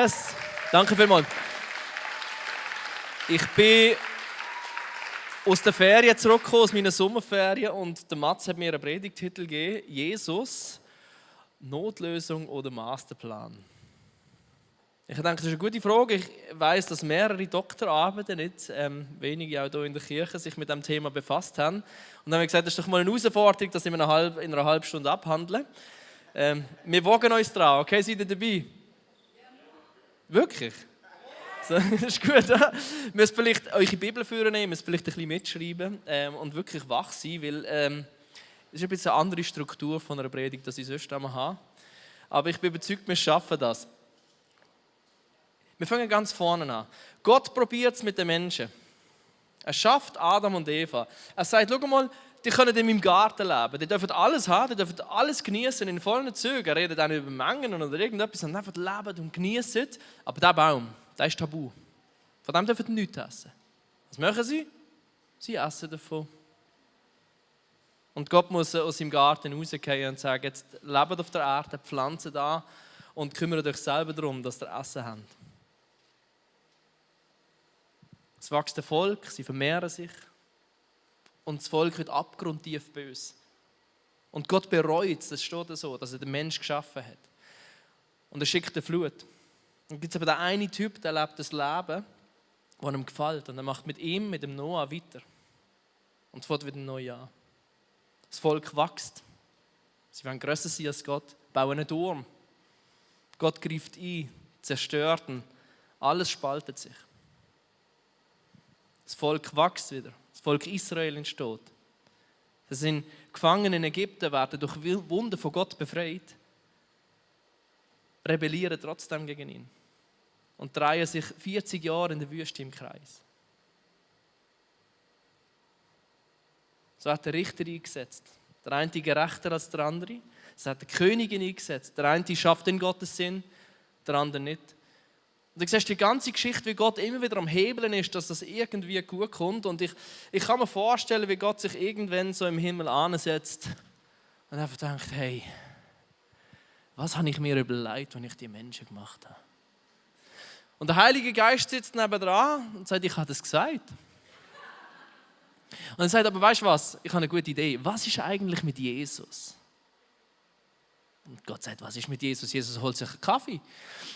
Yes. Danke vielmals. Ich bin aus der Ferien zurückgekommen, aus meinen Sommerferien, und der Mats hat mir einen Predigtitel gegeben: Jesus, Notlösung oder Masterplan? Ich denke, das ist eine gute Frage. Ich weiss, dass mehrere Doktorarbeiten, nicht wenige auch hier in der Kirche, sich mit diesem Thema befasst haben. Und dann haben wir gesagt, das ist doch mal eine Herausforderung, das in einer halben Stunde abhandeln. Wir wagen uns dran, okay? Seid ihr dabei? Wirklich? So, das ist gut. Ihr müsst vielleicht eure Bibel führen, ihr müsst vielleicht ein bisschen mitschreiben und wirklich wach sein, weil das ist ein bisschen eine andere Struktur von einer Predigt, als ich sonst einmal habe. Aber ich bin überzeugt, wir schaffen das. Wir fangen ganz vorne an. Gott probiert es mit den Menschen. Er schafft Adam und Eva. Er sagt, schau mal, die können in meinem Garten leben. Die dürfen alles haben, die dürfen alles genießen in vollen Zügen. Er redet auch nicht über Mengen oder irgendetwas, sondern einfach leben und genießen. Aber dieser Baum, der ist tabu. Von dem dürfen sie nichts essen. Was machen sie? Sie essen davon. Und Gott muss aus seinem Garten rausgehen und sagen, jetzt lebt auf der Erde, pflanzt da und kümmert euch selber darum, dass ihr Essen habt. Es wächst ein Volk, sie vermehren sich. Und das Volk wird abgrundtief böse. Und Gott bereut es, das steht so, dass er den Menschen geschaffen hat. Und er schickt eine Flut. Und dann gibt es aber den einen Typ, der lebt das Leben, das ihm gefällt. Und er macht mit ihm, mit dem Noah, weiter. Und fährt wieder neu an. Das Volk wächst. Sie wollen grösser sein als Gott, bauen einen Turm. Gott greift ein, zerstört ihn. Alles spaltet sich. Das Volk wächst wieder. Das Volk Israel entsteht. Sie sind gefangen in Ägypten, werden durch Wunder von Gott befreit, rebellieren trotzdem gegen ihn und drehen sich 40 Jahre in der Wüste im Kreis. So hat der Richter eingesetzt. Der eine gerechter als der andere. Es hat der Königin eingesetzt. Der eine schafft den Gottes Sinn, der andere nicht. Und du siehst die ganze Geschichte, wie Gott immer wieder am Hebeln ist, dass das irgendwie gut kommt. Und ich kann mir vorstellen, wie Gott sich irgendwann so im Himmel ansetzt und einfach denkt, hey, was habe ich mir überlegt, wenn ich die Menschen gemacht habe? Und der Heilige Geist sitzt nebendran und sagt, ich habe das gesagt. Und er sagt, aber weißt du was, ich habe eine gute Idee. Was ist eigentlich mit Jesus? Und Gott sagt, was ist mit Jesus? Jesus holt sich einen Kaffee.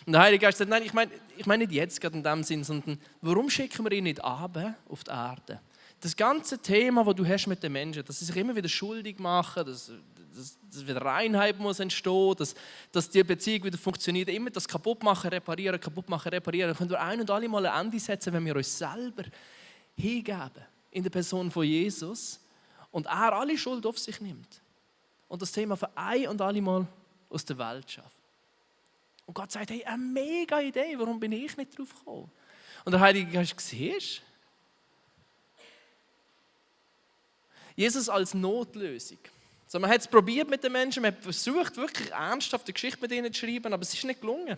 Und der Heilige Geist sagt, nein, ich meine nicht jetzt gerade in dem Sinn, sondern warum schicken wir ihn nicht runter auf die Erde? Das ganze Thema, das du hast mit den Menschen, dass sie sich immer wieder schuldig machen, dass wieder Reinheit muss entstehen, dass die Beziehung wieder funktioniert, immer das kaputt machen, reparieren. Können wir ein und alle Mal ein Ende setzen, wenn wir uns selber hingeben in der Person von Jesus und er alle Schuld auf sich nimmt. Und das Thema für ein und alle Mal aus der Welt schafft. Und Gott sagt, hey, eine mega Idee, warum bin ich nicht drauf gekommen? Und der Heilige Geist, siehst du? Jesus als Notlösung. So, man hat es probiert mit den Menschen, man hat versucht, wirklich ernsthaft eine Geschichte mit ihnen zu schreiben, aber es ist nicht gelungen.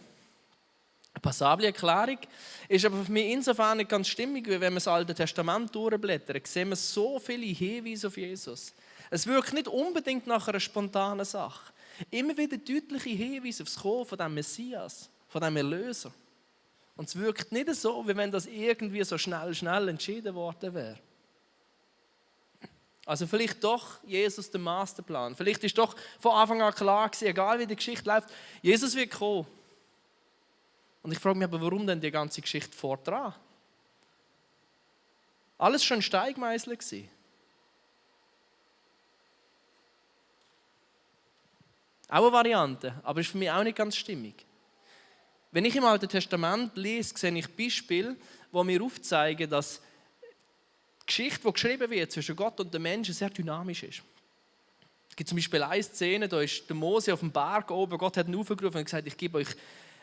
Eine passable Erklärung ist aber für mich insofern nicht ganz stimmig, weil wenn wir das Alte Testament durchblättern, sehen wir so viele Hinweise auf Jesus. Es wirkt nicht unbedingt nach einer spontanen Sache. Immer wieder deutliche Hinweise aufs Kommen von diesem Messias, von diesem Erlöser. Und es wirkt nicht so, wie wenn das irgendwie so schnell entschieden worden wäre. Also vielleicht doch Jesus der Masterplan. Vielleicht ist doch von Anfang an klar gewesen, egal wie die Geschichte läuft, Jesus wird kommen. Und ich frage mich aber, warum denn die ganze Geschichte vordran? Alles schon Steigmeißel gewesen. Auch eine Variante, aber ist für mich auch nicht ganz stimmig. Wenn ich im Alten Testament lese, sehe ich Beispiele, die mir aufzeigen, dass die Geschichte, die geschrieben wird zwischen Gott und den Menschen, sehr dynamisch ist. Es gibt zum Beispiel eine Szene, da ist der Mose auf dem Berg oben, Gott hat ihn aufgerufen und gesagt, ich gebe euch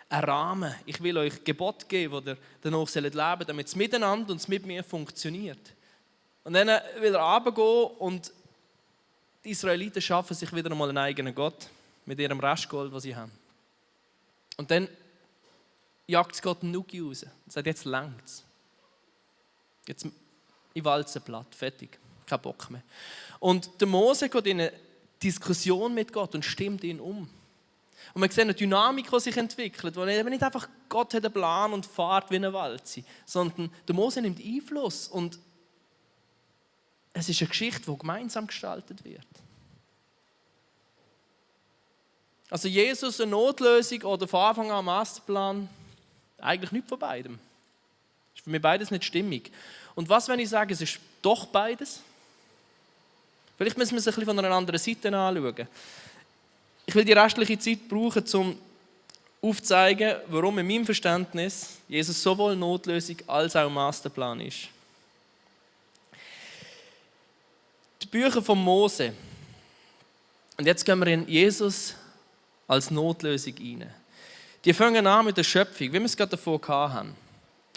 einen Rahmen, ich will euch Gebote geben, die ihr danach leben sollt, damit es miteinander und es mit mir funktioniert. Und dann will er runtergehen und die Israeliten schaffen sich wieder einmal einen eigenen Gott mit ihrem Restgold, das sie haben. Und dann jagt Gott einen Nuki raus und sagt, jetzt längt's. Jetzt ich walze platt, fertig, kein Bock mehr. Und der Mose geht in eine Diskussion mit Gott und stimmt ihn um. Und wir sehen eine Dynamik, die sich entwickelt, wo eben nicht einfach Gott hat einen Plan und fährt wie eine Walze, sondern der Mose nimmt Einfluss und es ist eine Geschichte, die gemeinsam gestaltet wird. Also Jesus, eine Notlösung oder von Anfang an ein Masterplan, eigentlich nichts von beidem. Das ist für mich beides nicht stimmig. Und was, wenn ich sage, es ist doch beides? Vielleicht müssen wir es ein bisschen von einer anderen Seite anschauen. Ich will die restliche Zeit brauchen, um aufzuzeigen, warum in meinem Verständnis Jesus sowohl Notlösung als auch Masterplan ist. Die Bücher von Mose. Und jetzt gehen wir in Jesus als Notlösung rein. Die fangen an mit der Schöpfung, wie wir es gerade davor hatten.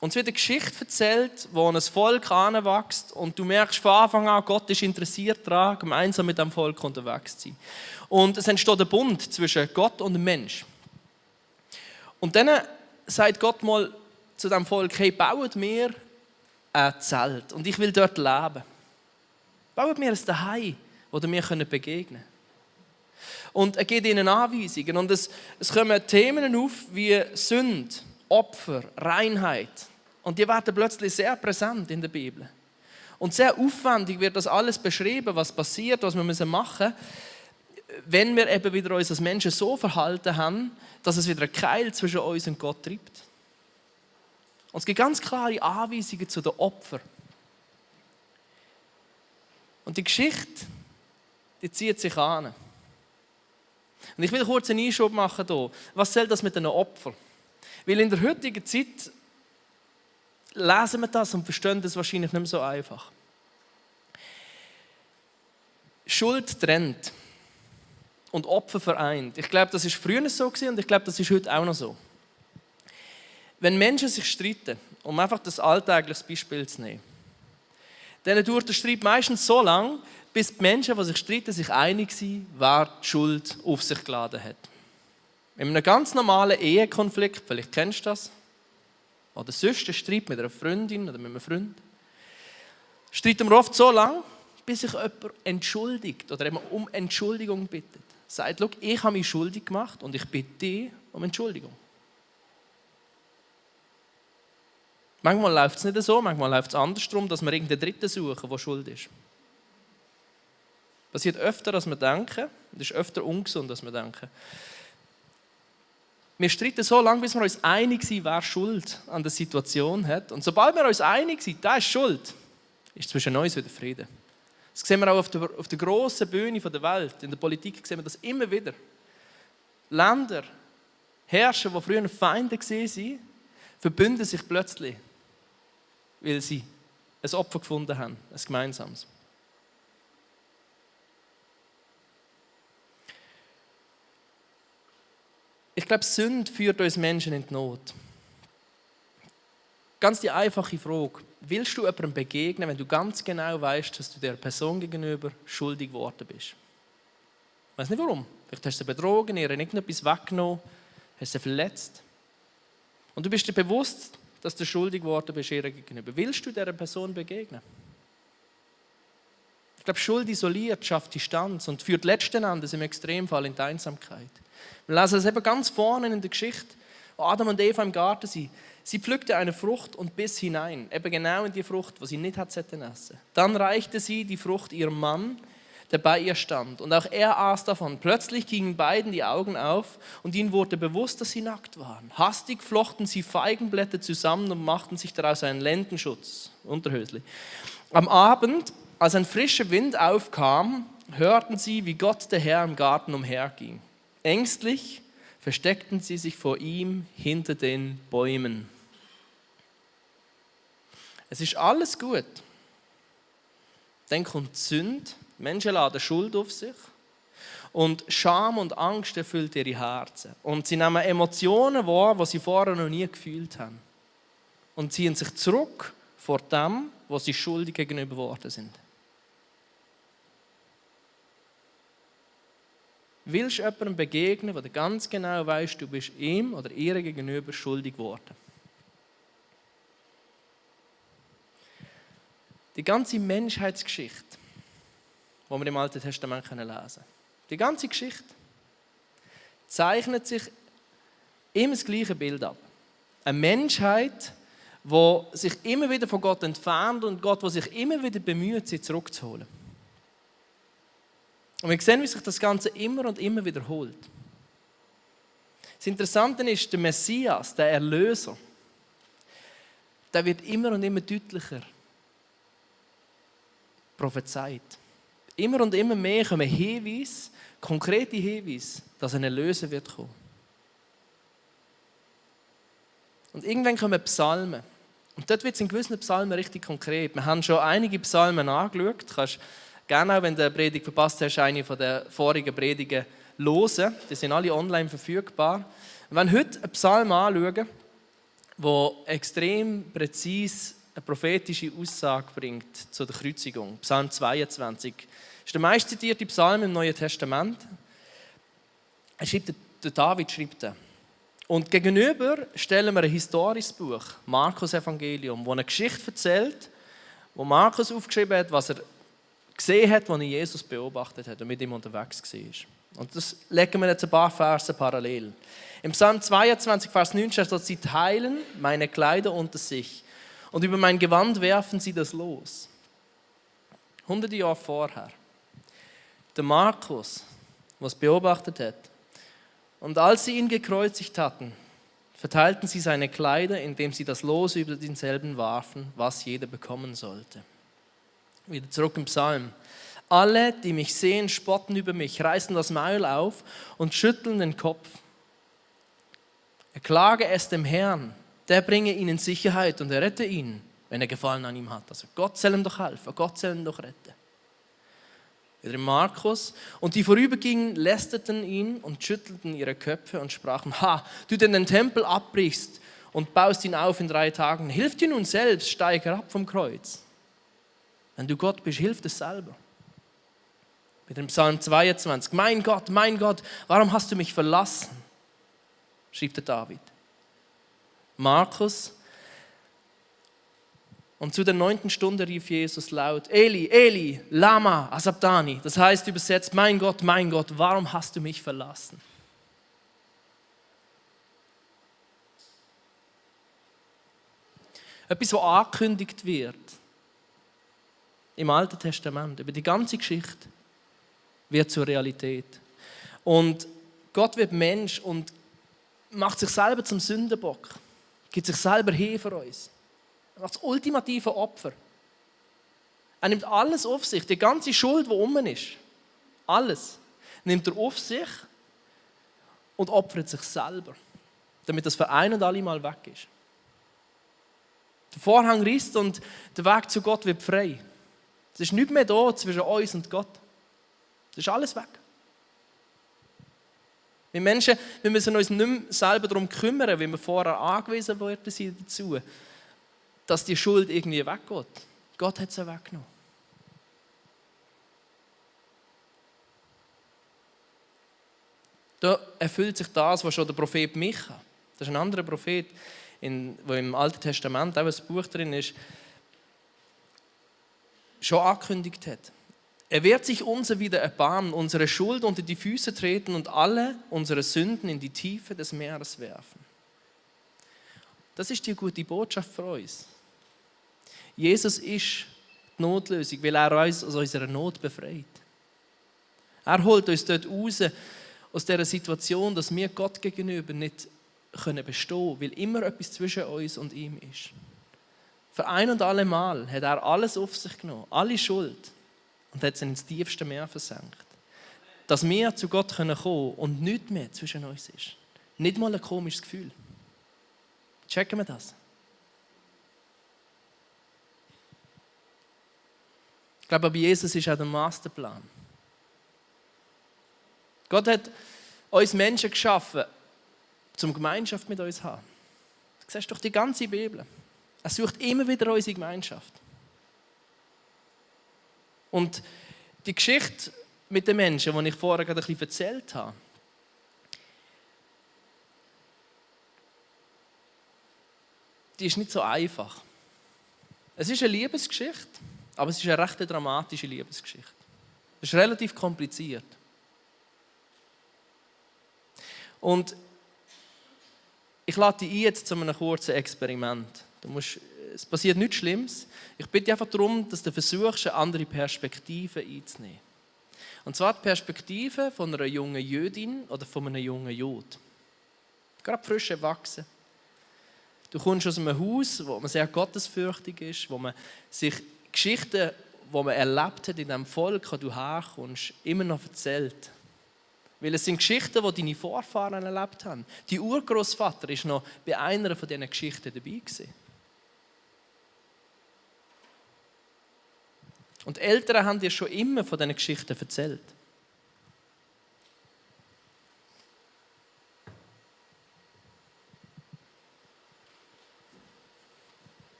Und es wird eine Geschichte erzählt, wo ein Volk heranwächst und du merkst von Anfang an, Gott ist interessiert daran, gemeinsam mit dem Volk unterwegs zu sein. Und es entsteht ein Bund zwischen Gott und dem Mensch. Und dann sagt Gott mal zu dem Volk, hey, baut mir ein Zelt und ich will dort leben. Baut mir ein Zuhause, wo ihr mir begegnen könnt. Und er gibt ihnen Anweisungen und es kommen Themen auf wie Sünde, Opfer, Reinheit. Und die werden plötzlich sehr präsent in der Bibel. Und sehr aufwendig wird das alles beschrieben, was passiert, was wir machen müssen, wenn wir eben wieder uns als Menschen so verhalten haben, dass es wieder einen Keil zwischen uns und Gott treibt. Und es gibt ganz klare Anweisungen zu den Opfern. Und die Geschichte, die zieht sich an. Und ich will kurz einen Einschub machen hier. Was soll das mit den Opfern? Weil in der heutigen Zeit lesen wir das und verstehen das wahrscheinlich nicht mehr so einfach. Schuld trennt und Opfer vereint. Ich glaube, das war früher so und ich glaube, das ist heute auch noch so. Wenn Menschen sich streiten, um einfach das alltägliche Beispiel zu nehmen, dann dauert der Streit meistens so lange, bis die Menschen, die sich streiten, sich einig sind, wer die Schuld auf sich geladen hat. In einem ganz normalen Ehekonflikt, vielleicht kennst du das, oder sonst ein Streit mit einer Freundin oder mit einem Freund, streiten wir oft so lange, bis sich jemand entschuldigt oder eben um Entschuldigung bittet. Sagt, schau, ich habe mich schuldig gemacht und ich bitte dich um Entschuldigung. Manchmal läuft es nicht so, manchmal läuft es andersrum, dass wir irgendeinen Dritten suchen, der schuld ist. Passiert öfter, als wir denken, und ist öfter ungesund, als wir denken. Wir streiten so lange, bis wir uns einig sind, wer Schuld an der Situation hat. Und sobald wir uns einig sind, der ist schuld, ist zwischen uns wieder Frieden. Das sehen wir auch auf der grossen Bühne der Welt. In der Politik sehen wir das immer wieder. Länder, Herrscher, die früher Feinde waren, verbünden sich plötzlich, weil sie ein Opfer gefunden haben, ein gemeinsames. Ich glaube, Sünde führt uns Menschen in die Not. Ganz die einfache Frage, willst du jemandem begegnen, wenn du ganz genau weißt, dass du der Person gegenüber schuldig geworden bist? Ich weiß nicht warum. Vielleicht hast du sie betrogen, ihr irgendetwas weggenommen, hast sie verletzt. Und du bist dir bewusst, dass du schuldig geworden bist ihr gegenüber. Willst du dieser Person begegnen? Ich glaube, Schuld isoliert, schafft Distanz und führt letzten Endes im Extremfall in die Einsamkeit. Wir lesen es eben ganz vorne in der Geschichte, wo Adam und Eva im Garten sind. Sie pflückte eine Frucht und biss hinein, eben genau in die Frucht, die sie nicht hat essen. Dann reichte sie die Frucht ihrem Mann, der bei ihr stand. Und auch er aß davon. Plötzlich gingen beiden die Augen auf und ihnen wurde bewusst, dass sie nackt waren. Hastig flochten sie Feigenblätter zusammen und machten sich daraus einen Lendenschutz, Unterhösli. Am Abend, als ein frischer Wind aufkam, hörten sie, wie Gott der Herr im Garten umherging. Ängstlich versteckten sie sich vor ihm hinter den Bäumen. Es ist alles gut. Dann kommt die Sünde, Menschen laden Schuld auf sich und Scham und Angst erfüllt ihre Herzen. Und sie nehmen Emotionen wahr, die sie vorher noch nie gefühlt haben. Und ziehen sich zurück vor dem, was sie schuldig gegenüber geworden sind. Willst du jemandem begegnen, wo du ganz genau weißt, du bist ihm oder ihr gegenüber schuldig geworden? Die ganze Menschheitsgeschichte, die wir im Alten Testament lesen können, die ganze Geschichte zeichnet sich immer das gleiche Bild ab. Eine Menschheit, die sich immer wieder von Gott entfernt und Gott, der sich immer wieder bemüht, sie zurückzuholen. Und wir sehen, wie sich das Ganze immer und immer wiederholt. Das Interessante ist, der Messias, der Erlöser, der wird immer und immer deutlicher prophezeit. Immer und immer mehr kommen Hinweise, konkrete Hinweise, dass ein Erlöser wird kommen. Und irgendwann kommen Psalmen. Und dort wird es in gewissen Psalmen richtig konkret. Wir haben schon einige Psalmen angeschaut. Du kannst gerne auch, wenn du eine Predigt verpasst hast, eine von den vorigen Predigen hören. Die sind alle online verfügbar. Wir werden heute einen Psalm anschauen, der extrem präzise eine prophetische Aussage bringt zu der Kreuzigung. Psalm 22. Das ist der meistzitierte Psalm im Neuen Testament. Der David schreibt den. Und gegenüber stellen wir ein historisches Buch, Markus Evangelium, wo eine Geschichte erzählt, wo Markus aufgeschrieben hat, was er gesehen hat, als er Jesus beobachtet hat und mit ihm unterwegs war. Und das legen wir jetzt ein paar Verse parallel. Im Psalm 22, Vers 9 steht dort, sie teilen meine Kleider unter sich und über mein Gewand werfen sie das los. 100 Jahre vorher. Der Markus, was beobachtet hat. Und als sie ihn gekreuzigt hatten, verteilten sie seine Kleider, indem sie das Los über denselben warfen, was jeder bekommen sollte. Wieder zurück im Psalm. Alle, die mich sehen, spotten über mich, reißen das Maul auf und schütteln den Kopf. Erklage es dem Herrn, der bringe ihnen Sicherheit und er rette ihn, wenn er Gefallen an ihm hat. Also Gott soll ihm doch helfen, Gott soll ihn doch retten. Wieder in Markus. Und die vorübergingen, lästerten ihn und schüttelten ihre Köpfe und sprachen, ha, du den Tempel abbrichst und baust ihn auf in 3 Tagen, hilf dir nun selbst, steig herab vom Kreuz. Wenn du Gott bist, hilf dir selber. Mit dem Psalm 22, mein Gott, warum hast du mich verlassen? Schrieb der David. Markus. Und zu der 9. Stunde rief Jesus laut, Eli, Eli, lama asabdani. Das heißt übersetzt, mein Gott, warum hast du mich verlassen? Etwas, was angekündigt wird im Alten Testament, über die ganze Geschichte, wird zur Realität. Und Gott wird Mensch und macht sich selber zum Sündenbock, gibt sich selber hin für uns. Er macht das ultimative Opfer. Er nimmt alles auf sich, die ganze Schuld, die um ist, alles, nimmt er auf sich und opfert sich selber, damit das für ein und alle Mal weg ist. Der Vorhang reißt und der Weg zu Gott wird frei. Es ist nichts mehr da zwischen uns und Gott. Es ist alles weg. Wir Menschen, wir müssen uns nicht mehr selber darum kümmern, wie wir vorher angewiesen worden sind dazu, dass die Schuld irgendwie weggeht. Gott hat sie weggenommen. Da erfüllt sich das, was schon der Prophet Micha, das ist ein anderer Prophet, der im Alten Testament auch ein Buch drin ist, schon angekündigt hat. Er wird sich unser wieder erbarmen, unsere Schuld unter die Füße treten und alle unsere Sünden in die Tiefe des Meeres werfen. Das ist die gute Botschaft für uns. Jesus ist die Notlösung, weil er uns aus unserer Not befreit. Er holt uns dort raus, aus dieser Situation, dass wir Gott gegenüber nicht bestehen können, weil immer etwas zwischen uns und ihm ist. Für ein und alle Mal hat er alles auf sich genommen, alle Schuld, und hat sie ins tiefste Meer versenkt. Dass wir zu Gott kommen können und nichts mehr zwischen uns ist. Nicht mal ein komisches Gefühl. Checken wir das? Ich glaube, bei Jesus ist auch der Masterplan. Gott hat uns Menschen geschaffen, um Gemeinschaft mit uns zu haben. Du siehst doch die ganze Bibel. Er sucht immer wieder unsere Gemeinschaft. Und die Geschichte mit den Menschen, die ich vorher gerade ein bisschen erzählt habe, die ist nicht so einfach. Es ist eine Liebesgeschichte, aber es ist eine recht dramatische Liebesgeschichte. Es ist relativ kompliziert. Und ich lade dich ein jetzt zu einem kurzen Experiment. Es passiert nichts Schlimmes. Ich bitte dich einfach darum, dass du versuchst, eine andere Perspektive einzunehmen. Und zwar die Perspektive von einer jungen Jüdin oder von einem jungen Jud. Gerade frisch erwachsen. Du kommst aus einem Haus, wo man sehr gottesfürchtig ist, wo man sich Geschichten, die man erlebt hat in diesem Volk, wo du herkommst, immer noch erzählt. Weil es sind Geschichten, die deine Vorfahren erlebt haben. Dein Urgroßvater war noch bei einer von diesen Geschichten dabei gewesen. Und die Eltern haben dir schon immer von diesen Geschichten erzählt.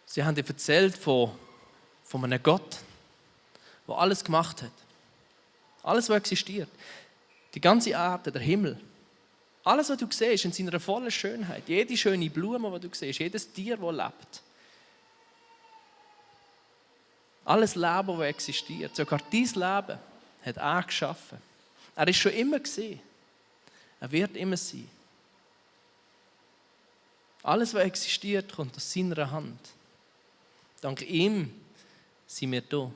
Sie haben dir erzählt von einem Gott, der alles gemacht hat. Alles, was existiert. Die ganze Erde, der Himmel. Alles, was du siehst, in seiner vollen Schönheit. Jede schöne Blume, die du siehst. Jedes Tier, das lebt. Alles Leben, das existiert. Sogar dein Leben hat er geschaffen. Er ist schon immer gesehen. Er wird immer sein. Alles, was existiert, kommt aus seiner Hand. Dank ihm sind wir da.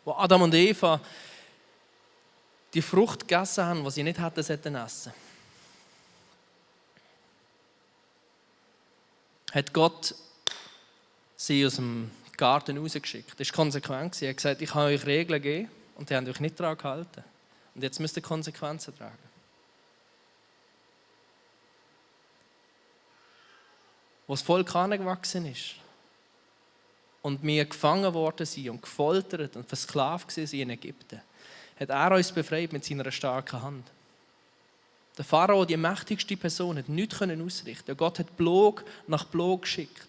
Wo Adam und Eva die Frucht gegessen haben, die sie nicht hätten essen, hat Gott sie aus dem Garten rausgeschickt. Das war konsequent. Er hat gesagt, ich habe euch Regeln gegeben und die haben euch nicht daran gehalten. Und jetzt müsst ihr Konsequenzen tragen. Wo das Volk angewachsen ist und wir gefangen worden sind und gefoltert und versklavt waren in Ägypten, hat er uns befreit mit seiner starken Hand. Der Pharao, die mächtigste Person, hat nichts ausrichten. Gott hat Plog nach Plog geschickt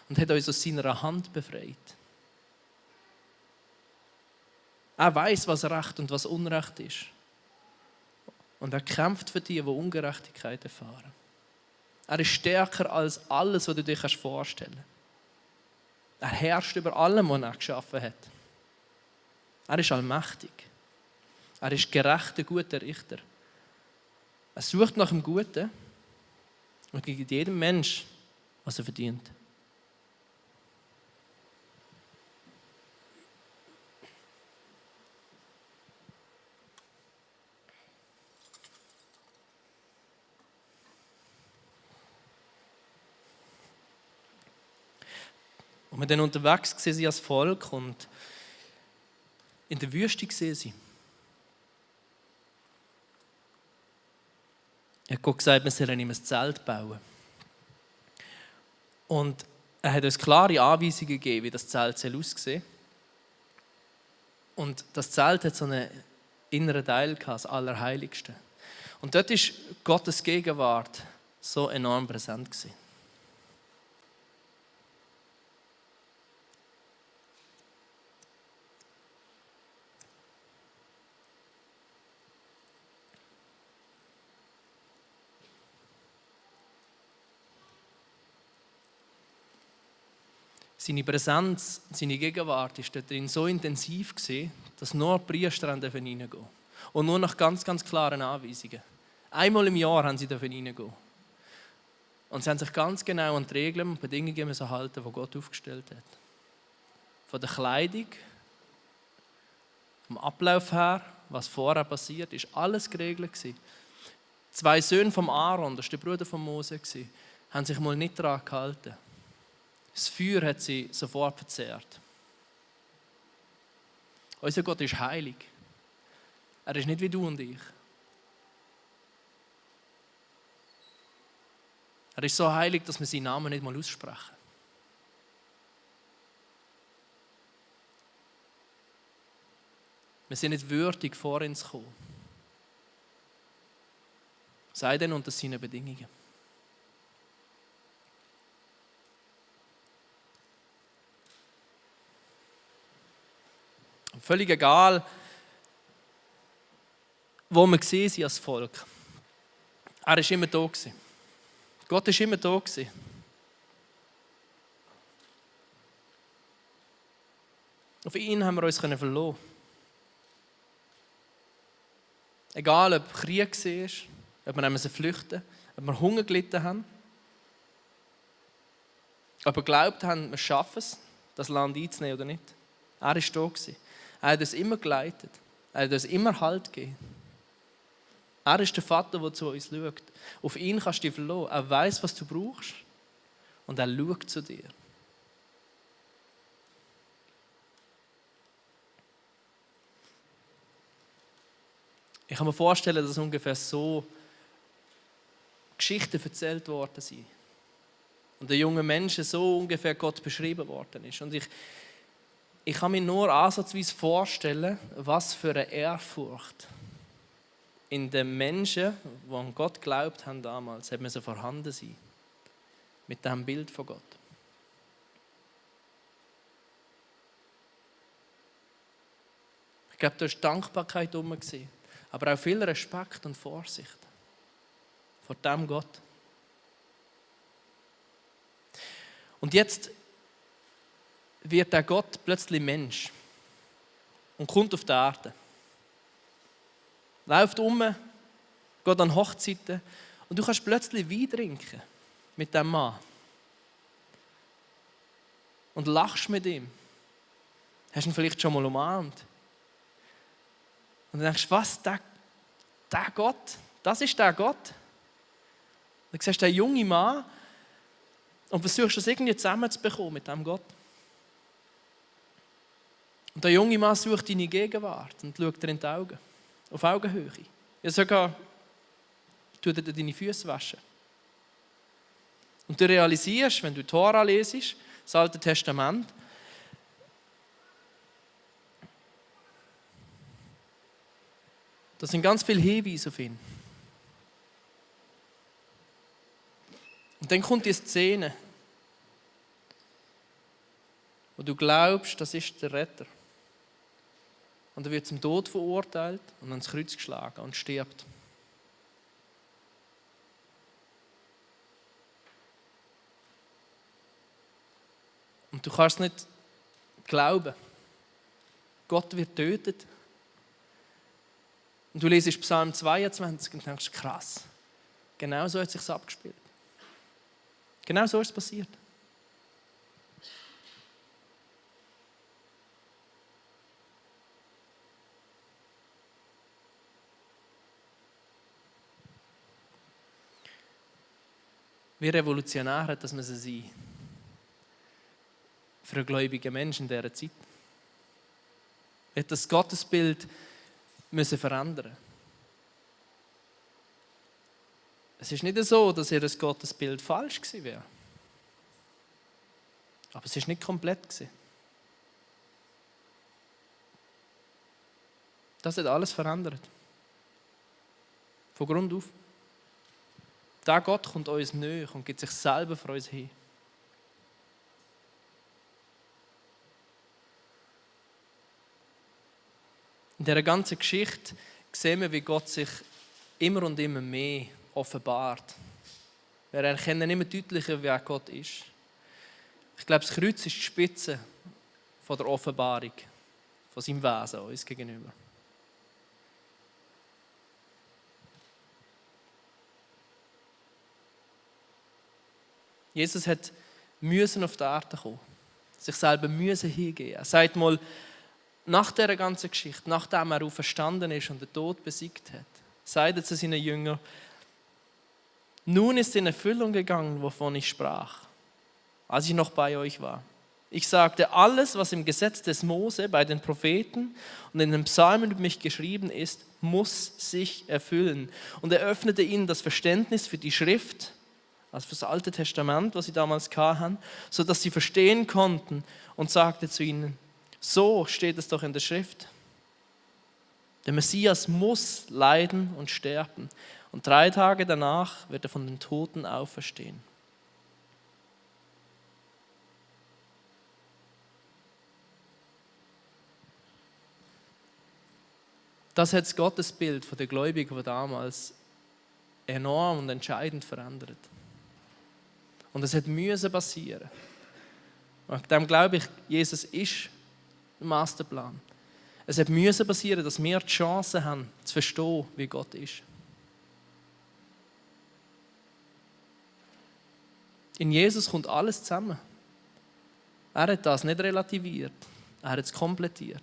und hat uns aus seiner Hand befreit. Er weiß, was Recht und was Unrecht ist. Und er kämpft für die, die Ungerechtigkeit erfahren. Er ist stärker als alles, was du dir vorstellen kannst. Er herrscht über allem, was er geschaffen hat. Er ist allmächtig. Er ist gerechter, guter Richter. Er sucht nach dem Guten und gibt jedem Menschen, was er verdient. Und wir dann unterwegs waren als Volk und in der Wüste waren. Er hat Gott gesagt, wir sollen ihm ein Zelt bauen. Und er hat uns klare Anweisungen gegeben, wie das Zelt aussehen soll. Und das Zelt hat so einen inneren Teil gehabt, das Allerheiligste. Und dort war Gottes Gegenwart so enorm präsent gewesen. Seine Präsenz, seine Gegenwart war dort drin so intensiv gewesen, dass nur die Priester reingehen durften. Und nur nach ganz, ganz klaren Anweisungen. Einmal im Jahr haben sie reingehen. Und sie haben sich ganz genau an die Regeln und Bedingungen halten, die Gott aufgestellt hat. Von der Kleidung, vom Ablauf her, was vorher passiert, ist alles geregelt gewesen. 2 Söhne von Aaron, das war der Bruder von Mose, haben sich mal nicht daran gehalten. Das Feuer hat sie sofort verzehrt. Unser Gott ist heilig. Er ist nicht wie du und ich. Er ist so heilig, dass wir seinen Namen nicht mal aussprechen. Wir sind nicht würdig, vor ihn zu kommen. Sei denn unter seinen Bedingungen. Völlig egal, wo wir sind als Volk. Er war immer da. Gott war immer da. Auf ihn haben wir uns verlassen. Egal, ob Krieg war, ob wir flüchten mussten, ob wir Hunger gelitten haben, ob wir geglaubt haben, wir schaffen es, das Land einzunehmen oder nicht. Er war da. Er hat uns immer geleitet. Er hat uns immer Halt gegeben. Er ist der Vater, der zu uns schaut. Auf ihn kannst du dich verlassen. Er weiß, was du brauchst. Und er schaut zu dir. Ich kann mir vorstellen, dass ungefähr so Geschichten erzählt worden sind. Und den jungen Menschen so ungefähr Gott beschrieben worden ist. Und ich kann mir nur ansatzweise vorstellen, was für eine Ehrfurcht in den Menschen, die an Gott geglaubt haben damals, hat müssen vorhanden sein. Mit diesem Bild von Gott. Ich glaube, da war Dankbarkeit herum, aber auch viel Respekt und Vorsicht vor diesem Gott. Und jetzt wird der Gott plötzlich Mensch und kommt auf die Erde. Läuft geht an Hochzeiten und du kannst plötzlich Wein trinken mit diesem Mann. Und lachst mit ihm. Hast ihn vielleicht schon mal umarmt. Und dann denkst du, was, der Gott, das ist der Gott. Dann siehst du den jungen Mann und versuchst das irgendwie zusammenzubekommen mit diesem Gott. Und der junge Mann sucht deine Gegenwart und schaut dir in die Augen. Auf Augenhöhe. Ja, sogar tut er dir deine Füße waschen. Und du realisierst, wenn du die Tora lesest, das Alte Testament, das sind ganz viele Hinweise auf ihn. Und dann kommt die Szene, wo du glaubst, das ist der Retter. Und er wird zum Tod verurteilt und ans Kreuz geschlagen und stirbt. Und du kannst nicht glauben. Gott wird tötet. Und du liest Psalm 22 und denkst, krass, genau so hat es sich abgespielt. Genau so ist es passiert. Wie revolutionär hat das müssen sein für einen gläubigen Menschen in dieser Zeit. Hat das Gottesbild müssen verändern. Es ist nicht so, dass ihr das Gottesbild falsch gewesen wäre. Aber es ist nicht komplett gewesen. Das hat alles verändert. Von Grund auf. Der Gott kommt uns näher und gibt sich selber für uns hin. In dieser ganzen Geschichte sehen wir, wie Gott sich immer und immer mehr offenbart. Wir erkennen immer deutlicher, wer Gott ist. Ich glaube, das Kreuz ist die Spitze von der Offenbarung, von seinem Wesen uns gegenüber. Jesus hat müssen auf die Erde kommen, sich selber müssen hingeben. Er sagt mal, nach dieser ganzen Geschichte, nachdem er auferstanden ist und den Tod besiegt hat, sagt er zu seinen Jüngern, nun ist in Erfüllung gegangen, wovon ich sprach, als ich noch bei euch war. Ich sagte, alles, was im Gesetz des Mose, bei den Propheten und in den Psalmen über mich geschrieben ist, muss sich erfüllen. Und er öffnete ihnen das Verständnis für die Schrift, also für das Alte Testament, was sie damals hatten, sodass sie verstehen konnten und sagte zu ihnen, so steht es doch in der Schrift. Der Messias muss leiden und sterben und 3 Tage danach wird er von den Toten auferstehen. Das hat das Gottesbild von den Gläubigen von damals enorm und entscheidend verändert. Und es musste passieren. Und dem glaube ich, Jesus ist der Masterplan. Es musste passieren, dass wir die Chance haben, zu verstehen, wie Gott ist. In Jesus kommt alles zusammen. Er hat das nicht relativiert, er hat es komplettiert.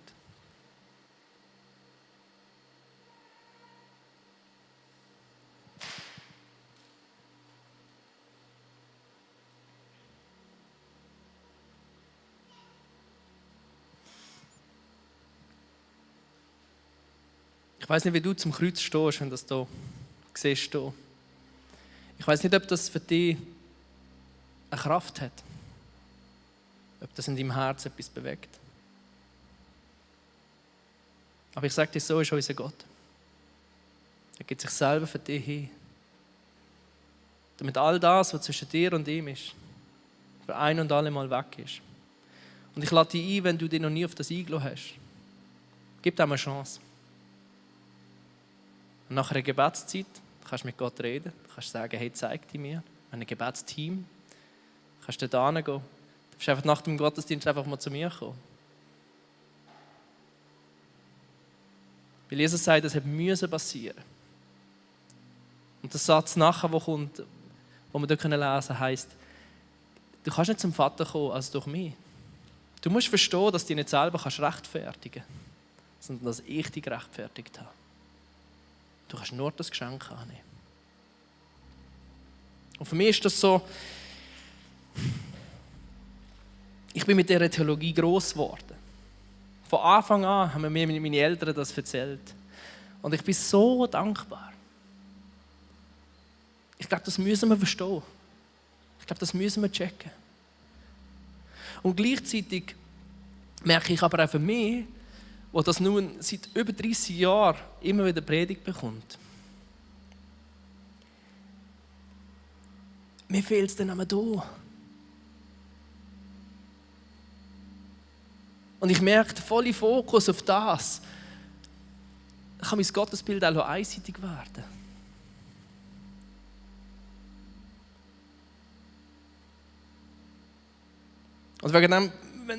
Ich weiß nicht, wie du zum Kreuz stehst, wenn du das hier siehst. Ich weiß nicht, ob das für dich eine Kraft hat. Ob das in deinem Herz etwas bewegt. Aber ich sage dir, so ist unser Gott. Er gibt sich selber für dich hin. Damit all das, was zwischen dir und ihm ist, für ein und alle Mal weg ist. Und ich lade dich ein, wenn du dich noch nie auf das eingelassen hast. Gib dir eine Chance. Und nach einer Gebetszeit kannst du mit Gott reden. Du kannst sagen, hey, zeig dir mir. Wir haben ein Gebetsteam. Du kannst dort hingehen. Du kannst einfach nach dem Gottesdienst einfach mal zu mir kommen. Weil Jesus sagt, es musste passieren. Und der Satz nachher, der kommt, den wir hier lesen können, heisst, du kannst nicht zum Vater kommen als durch mich. Du musst verstehen, dass du dich nicht selber rechtfertigen kannst, sondern dass ich dich gerechtfertigt habe. Du kannst nur das Geschenk annehmen. Und für mich ist das so, ich bin mit dieser Theologie gross geworden. Von Anfang an haben mir meine Eltern das erzählt. Und ich bin so dankbar. Ich glaube, das müssen wir verstehen. Ich glaube, das müssen wir checken. Und gleichzeitig merke ich aber auch für mich, wo das nun seit über 30 Jahren immer wieder Predigt bekommt. Mir fehlt es dann einmal da. Und ich merke, der volle Fokus auf das kann mein Gottesbild auch einseitig werden. Und wegen dem,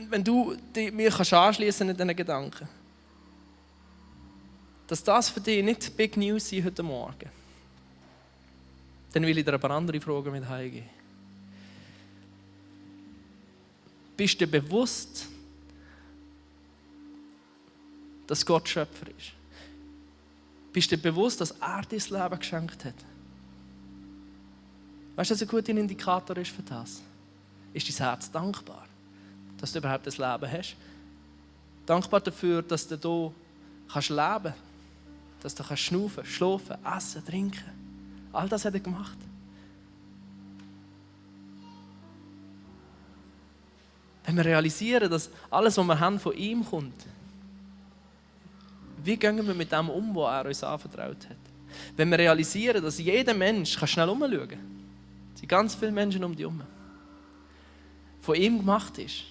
wenn du mir anschließen in diesen Gedanken, dass das für dich nicht Big News ist heute Morgen, dann will ich dir ein paar andere Fragen mit heimgeben. Bist du dir bewusst, dass Gott Schöpfer ist? Bist du dir bewusst, dass er dir das Leben geschenkt hat? Weißt du, was ein guter Indikator ist für das? Ist dein Herz dankbar, dass du überhaupt das Leben hast? Dankbar dafür, dass du hier leben kannst, dass du schnaufen, schlafen, essen, trinken. All das hat er gemacht. Wenn wir realisieren, dass alles, was wir haben, von ihm kommt, wie gehen wir mit dem um, was er uns anvertraut hat? Wenn wir realisieren, dass jeder Mensch schnell umschauen kann, es sind ganz viele Menschen um dich herum, von ihm gemacht ist,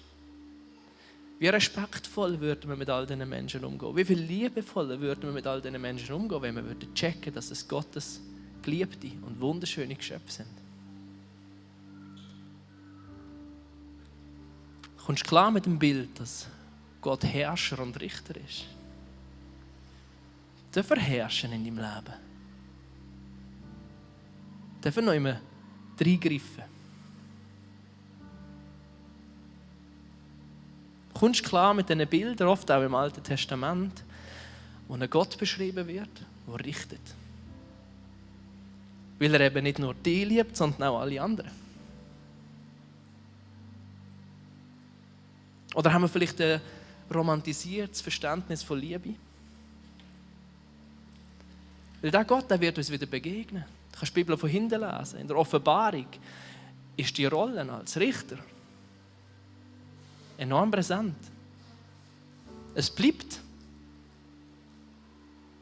wie respektvoll würden wir mit all diesen Menschen umgehen? Wie viel liebevoller würden wir mit all diesen Menschen umgehen, wenn wir checken würden, dass es Gottes geliebte und wunderschöne Geschöpfe sind? Kommst du klar mit dem Bild, dass Gott Herrscher und Richter ist? Darf er herrschen in deinem Leben? Darf er noch immer reingreifen? Kommst du klar mit diesen Bildern, oft auch im Alten Testament, wo ein Gott beschrieben wird, der richtet? Weil er eben nicht nur dich liebt, sondern auch alle anderen. Oder haben wir vielleicht ein romantisiertes Verständnis von Liebe? Weil dieser Gott, der wird uns wieder begegnen. Du kannst die Bibel von hinten lesen. In der Offenbarung ist die Rolle als Richter enorm präsent. Es bleibt.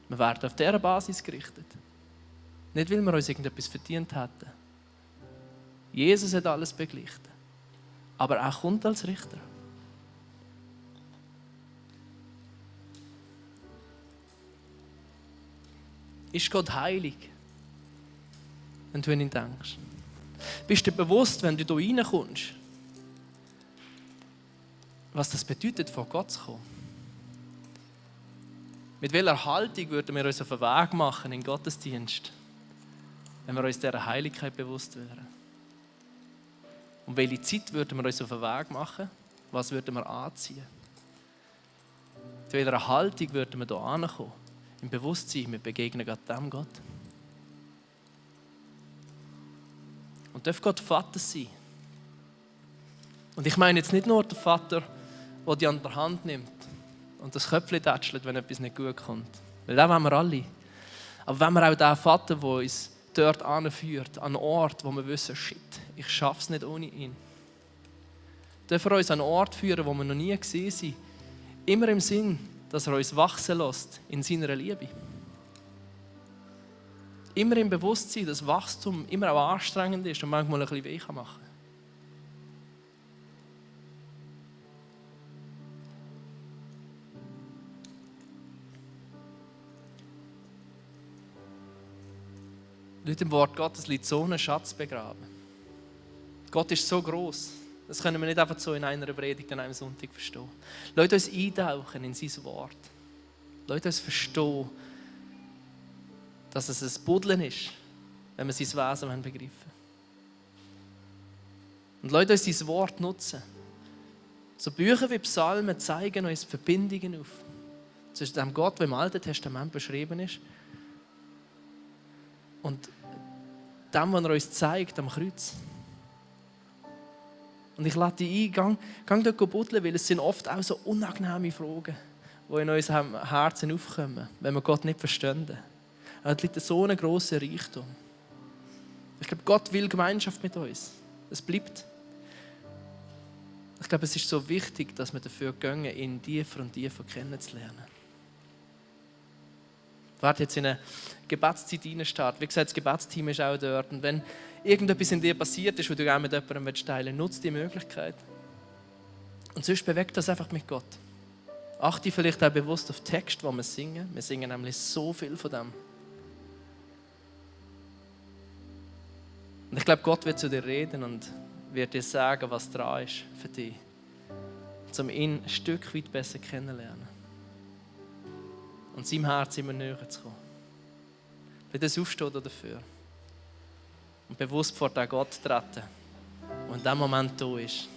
Wir werden auf dieser Basis gerichtet. Nicht, weil wir uns irgendetwas verdient hätten. Jesus hat alles beglichen. Aber er kommt als Richter. Ist Gott heilig? wenn du an ihn denkst? Bist du dir bewusst, wenn du hier reinkommst, was das bedeutet, vor Gott zu kommen? Mit welcher Haltung würden wir uns auf den Weg machen in den Gottesdienst, wenn wir uns dieser Heiligkeit bewusst wären? Um welche Zeit würden wir uns auf den Weg machen? Was würden wir anziehen? Mit welcher Haltung würden wir hier ankommen? Im Bewusstsein, wir begegnen Gott dem Gott. Und darf Gott Vater sein? Und ich meine jetzt nicht nur den Vater, der dich an der Hand nimmt und das Köpfchen tätschelt, wenn etwas nicht gut kommt. Weil das wollen wir alle. Aber wenn wir auch den Vater, der uns dort anführt, an einen Ort, wo wir wissen, shit, ich schaffe es nicht ohne ihn. Dürfen wir uns an einen Ort führen, wo wir noch nie gesehen sind. Immer im Sinn, dass er uns wachsen lässt in seiner Liebe. Immer im Bewusstsein, dass Wachstum immer auch anstrengend ist und manchmal ein bisschen weh machen kann. Nicht im Wort Gottes liegt so ein Schatz begraben. Gott ist so groß. Das können wir nicht einfach so in einer Predigt an einem Sonntag verstehen. Lasst uns eintauchen in sein Wort. Lasst uns verstehen, dass es ein Buddeln ist, wenn wir sein Wesen begreifen. Und lasst uns sein Wort nutzen. So Bücher wie Psalmen zeigen uns Verbindungen auf. Zwischen dem Gott, der im Alten Testament beschrieben ist, und dem, was er uns zeigt am Kreuz. Und ich lade dich ein, geh dort buddeln, weil es sind oft auch so unangenehme Fragen, die in unserem Herzen aufkommen, wenn wir Gott nicht verstehen. Aber es liegt so ein grosser Reichtum. Ich glaube, Gott will Gemeinschaft mit uns. Es bleibt. Ich glaube, es ist so wichtig, dass wir dafür gehen, ihn tiefer und tiefer kennenzulernen. Ich werde jetzt in eine Gebetszeit reinstarten. Wie gesagt, das Gebetsteam ist auch dort. Und wenn irgendetwas in dir passiert ist, wo du gerne mit jemandem teilen willst, nutze die Möglichkeit. Und sonst bewegt das einfach mit Gott. Achte vielleicht auch bewusst auf den Text, den wir singen. Wir singen nämlich so viel von dem. Und ich glaube, Gott wird zu dir reden und wird dir sagen, was dran ist für dich. Um ihn ein Stück weit besser kennenzulernen. Und seinem Herz immer näher zu kommen. Lass uns aufstehen dafür. Und bewusst vor den Gott treten. Und in dem Moment da ist.